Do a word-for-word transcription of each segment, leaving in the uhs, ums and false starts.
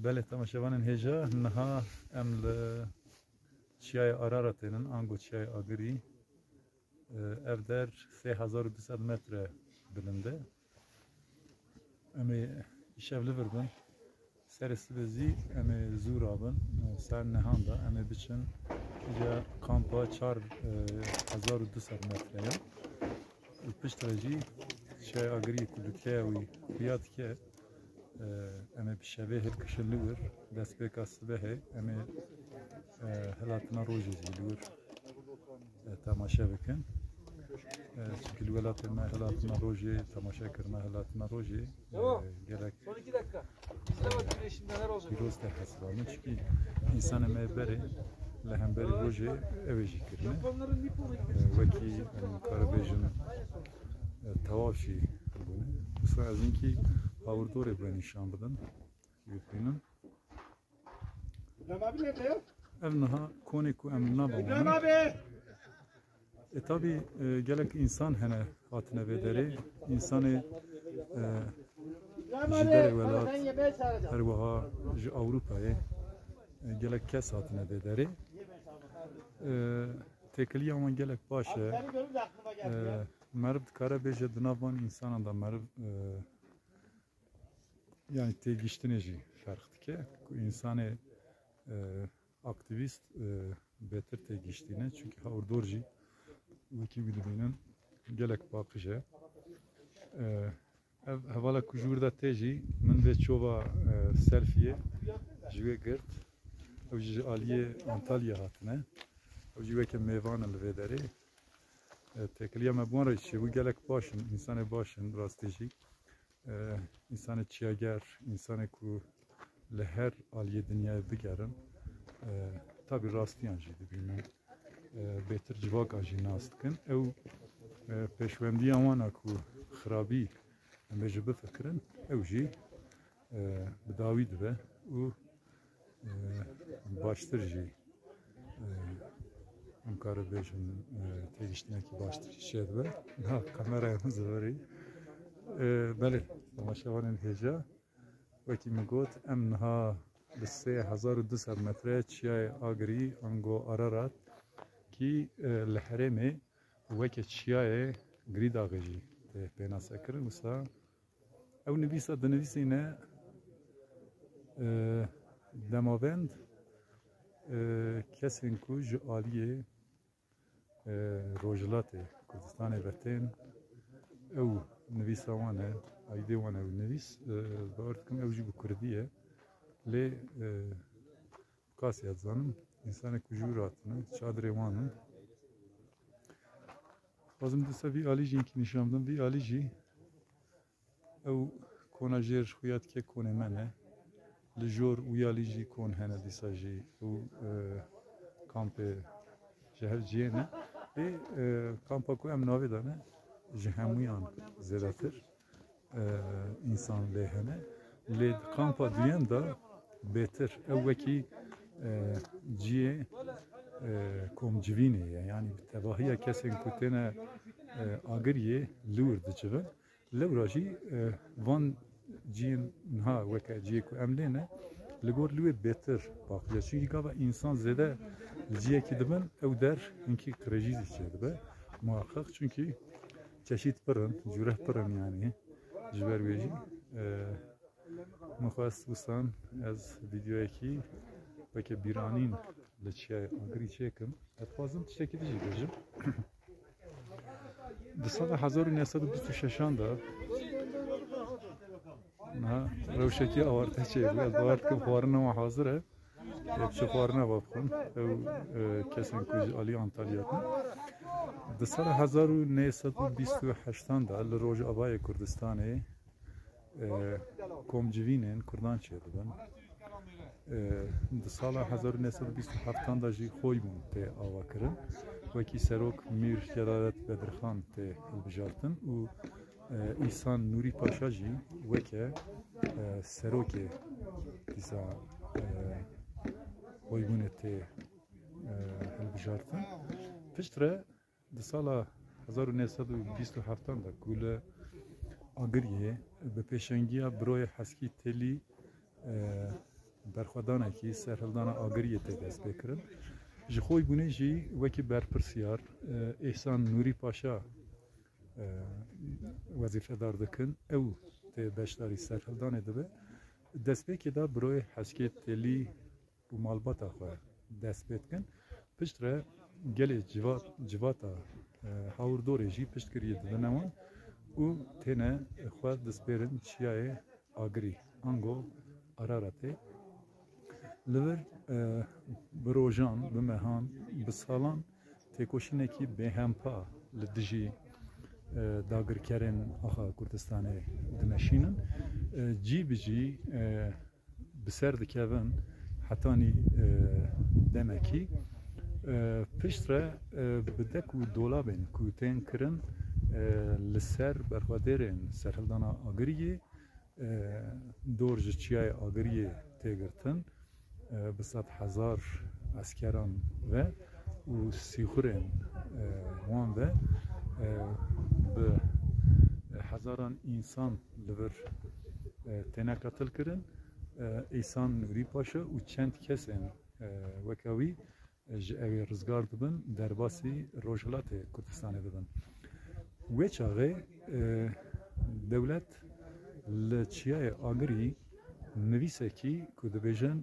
Belê, temaşevanên hêja, niha em li Çiyayê Araratê nin, ango Çiyayê Agirî. Ev der sê hezar û du sed metre bilind e. Em ê îşev li vir bin. Serê sibê zî em ê zû rabin. Saet nehan de em ê biçin îca kampa çar hezar û du sed metreyan. Û piştre jî Çiyayê Agiriyê ku lûtkeya wî xuya dike, e, em ê bi şevê hilkişin li wir, destpêka sibehê em ê, e, hilatina rojê jî li wir, e, temaşe bikin. E, çimkî li welatê me hilatina rojê, temaşekirina hilatina rojê, e, gelek Son iki dakika. İzle bakayım eşinden her olacak. Pîroz te hesibandin. Çimkî însanê me berê li hemberî rojê ew ê jî kirine. Japonların Nippon'u gibi. E, wekî, em kare bêjin, e, tewaf jî bûne. Wisa ez hinkî hawirdorê bi nîşan bidin. Bibînin. Ev niha konê ku em nava wan. E, tabî, e, gelek însan hene hatine vê derê. Însanê, e, ji derê welat, her wiha ji Ewropayê, e, gelek kes hatine vê derê. E, têkiliya wan gelek baş e. E, meriv dikare bêje di nav van însanan de meriv, e, yanî têgihiştinê jî ferq dike. Ku însanê, e, aktîvîst, e, bêtir têgihiştîne. Çimkî hawirdor jî wekî wî dibînin gelek paqij e. E, ev hevala ku ji wir de tê jî min vê çova, e, selfiyê ji wê girt. Ew jî ji aliyê Antalya hatine. Ew jî weke mêvan in li vê derê. E, têkiliya me bi wan re çêbû, gelek baş in, însanê baş in, rastî jî. E, însanê çiyager, însanê ku li her aliyê dinyayê bigerin, e, tabî rastiyan jî dibînin. E, bêtir civakan jî nas dikin. Ew, e, pêşwendiya wan a ku xirabî em ê jî bifikirin, ew jî, e, bi dawî dibe û, e, baştir jî, e, em kare bêjin, e, têgihiştinekî baştir jî çêdibe. Niha kameraya min zivirî. E, belê, temaşevanên hêja, wekî min got, em niha bi sê hezar û du sed metre çiyayê Agirî, ango Ararat, kî, e, li herêmê weke çiyayê Girîdaxê jî tê pênasekirin. Wisa ew nivîsa dinivîsîne, e, demavend, e, kesên ku ji aliyê, e, Rojhilatê Kurdistanê ve tên, ew nivîsa wan e, aîdê wan e ew nivîs, e, bawer dikim ew jî bi kurdî ye. Lê, e, Qasî ez dizanim, însanê ku ji wir hatine, çadrê wan in. Dixwazim dîsa vî alî jî hinkî nîşan bidim. Vî alî jî ew kona jêr xuya dike konê me ne. Li jor wî alî jî kon hene dîsa jî. Ew, e, kampê ji hev cihê ne. Ê, e, kampa ku em navê dane ji hemûyan zêdetir e, însan lê hene. Lê di kampa duyem de bêtir ew wekî, e, ciyê, e, komcivînê ye. Yanî bi tevahiya kesên ku têne, e, Agiriyê li wir dicivin. Lewra jî, e, van ciyên niha weke ciyê ku em lê ne, li gor li wê bêtir paqij e. Çimkî gava însan zêde li ciyekî dibin, ew der hinkî qirêjî jî çêdibe. Muhaqqeq, çimkî çeşît pir in, cûre pir in yanî. Ji ber wê jî, e, min xwest wisan ez vîdeoyekî weke bîranîn li Çiyayê Agirî çêkim. Ez dixwazim tiştekî din jî bêjim. Di sala hezar û neh sed û bîst û şeşan de, niha rewşekî awarte çêbû. Ez bawer dikim xwarina wan hazir e. Em çi xwarina ve bixwin. Ew, e, kesên ku ji alî Antalya hatin. Di sala hezar û neh sed û bîst û heştan de li Rojavayê Kurdistanê, e, komcivînên Kurdan çêdibin. E, di sala hezar û neh sed û bîst û heftan de jî Xoybûn tê avakirin. Wekî serok Mîr Celalet Bedirxan tê hilbijartin û e, Îhsan Nûrî Paşa jî weke, e, serokê dîsa, e, Xoybûnê tê, e, hilbijartin. Piştre di sala hezar û neh sed û bîst û heftan de ku li Agiriyê bi pêşengiya Biroyê Heskî Telî, e, berxwedanekî serhildana Agiriyê tê destpêkirin. Ji xwe bûnê jî wekî berpirsiyar, e, Îhsan Nûrî Paşa, e, wezîfedar dikin. Ew tê beşdarî serhildanê dibe. Destpêkê de biroyê Heskê Têlî û malbata xwe dest pê dikin. Piştre gelê civat, civata, e, hawirdorê jî piştgiriyê didine wan û têne xwe dispêrin çiyayê Agirî, ango Araratê. Li vir, e, bi rojan, bi mehan, bi salan têkoşînekî bêhempa li dijî, e, dagirkerên axa Kurdistanê dimeşînin. E, cî bi cî, e, bi ser dikevin hetanî, e, demekî. E, piştre, e, bi dek û dolabên ku tên kirin, e, li ser berxwedêrên serhildana Agiriyê, e, dor ji çiyayê Agiriyê tê girtin, e, bi sed hezar eskeran ve û sîxurên, e, wan ve, e, bi hezaran însan li vir, e, têne qetil kirin. E, Îhsan Nûrî Paşa û çend kesên, e, weke wî, e, ji ewê rizgar dibin, derbasî Rojhilatê Kurdistanê dibin. Wê çaxê, e, dewlet li çiyayê Agirî nivîsekî ku dibêjin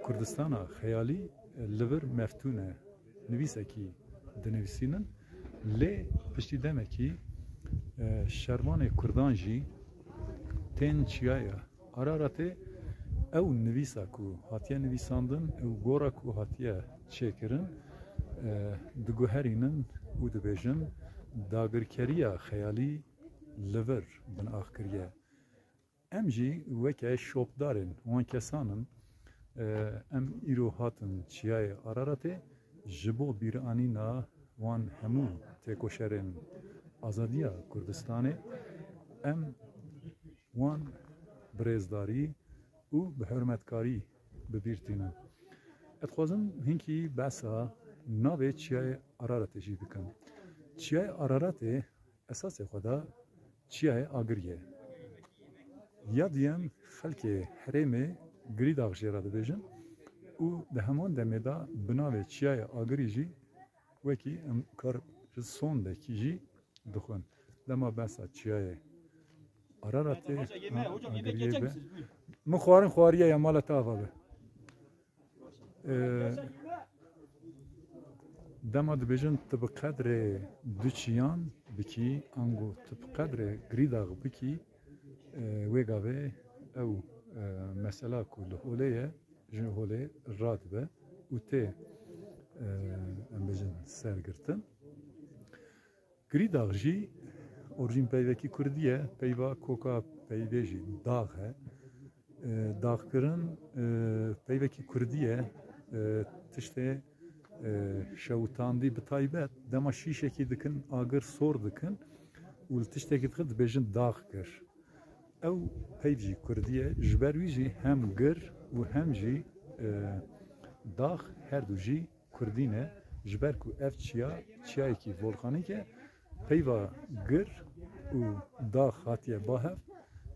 Kurdistana xeyalî, e, li vir meftûn e, nivîsekî dinivîsînin. Lê piştî demekî, e, şervanê Kurdan jî tên çiyaya Araratê ew nivîsa ku hatiye nivîsandin, ew gora ku hatiye çêkirin, e, diguherînin û dibêjin, dagirkeriya xeyalî li vir binax kiriye. Em jî weke şopdarên wan kesan in, e, em îro hatin çiyayê Araratê ji bo bîranîna wan hemû têkoşerên azadiya Kurdistanê. Em wan bi rêzdarî û bi hurmetkarî bi bîr tînin. Ez dixwazim hinkî behsa navê çiyayê Araratê jî bikim. Çiyayê Araratê esasê xwe da çiyayê Agiriyê. Ya diyem xelkê herêmê Girîdax jê re dibêjin û di heman demê de bi navê çiyayê Agirî jî wekî em kar ji sondekî jî dixwin. Dema behsa çiyayê Araratê, ha, Agiriyê be. Min xwarin xwariye ya mala te ava be. Ee, dema dibêjin tu bi qedrê du çiyan bikî, ango tu bi qedrê Girîdax bikî, e, wê gavê ew, e, mesela ku li holê ye, ji holê radibe û tê, e, em bêjin sergirtin. Girîdax jî orjîn peyvekî kurdî ye, peyva koka peyvê jî dax e. E, daxkirin, e, peyvekî kurdî ye. E, tiştê, e, şewitandî bi taybet dema şîşekî dikin, agir sor dikin û li tiştekî dixin dibêjin dax kir. Ew peyv jî kurdî ye, ji ber wî jî hem gir û hem jî, e, dax her du jî kurdî ne, ji ber ku ev çiya, çiyayekî volkanîk e, peyva gir û dax hatiye ba hev,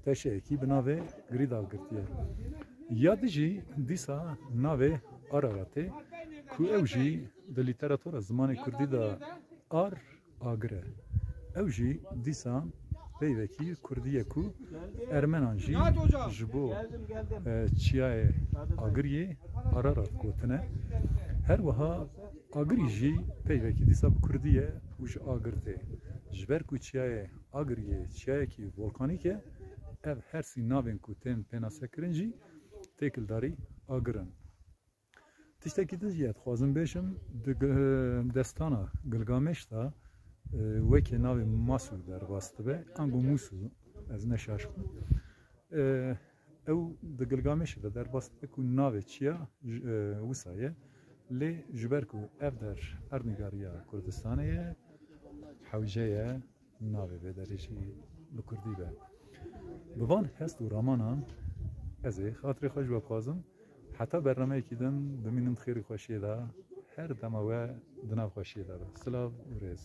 teşeyekî bi navê Girîdax girtiye. Ya di jî dîsa navê Araratê, ku ew jî di lîteratura zimanê kurdî de ar agir e. Ew jî dîsa peyvekî kurdî ye ku ermenan jî ji bo, e, çiyayê Agiriyê Ararat gotine. Her wiha Agirî jî peyvekî dîsa bi kurdî ye û ji agir tê. Ji ber ku çiyayê Agiriyê çiyayekî volkanîk e, ev her sî navên ku tên pênasekirin jî têkildarî agir in. Tiştekî din jî ez dixwazim bêjim, di gi-, destana Gilgamêş de, e, wekî navê Masû derbas dibe, ango Mûsû, ez ne şaş bûm. E, ew di Gilgamêşê de derbas dibe ku navê çiya, e, wisa ye. Lê ji ber ku ev der erdnîgariya Kurdistanê ye, hewce ye, navê vê derê jî bi kurdî be. Bi van hest û ramanan ez ê xatirê xwe ji we bixwazim. Heta bernameyekî din bimînin di xêr û xweşiyê de. Her dema we di nav xweşiyê de be. Silav û rêz.